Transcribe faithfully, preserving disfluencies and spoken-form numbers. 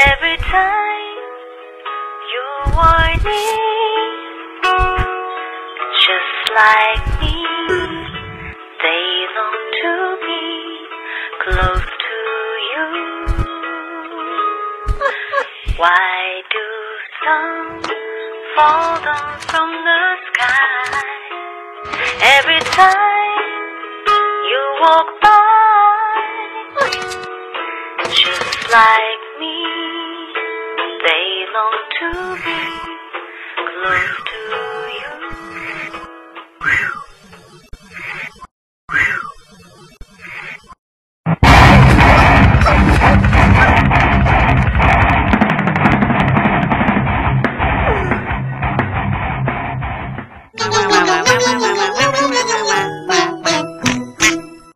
Every time you are near, just like me, they long to be close to you. Why do some fall down from the sky every time you walk by? Just like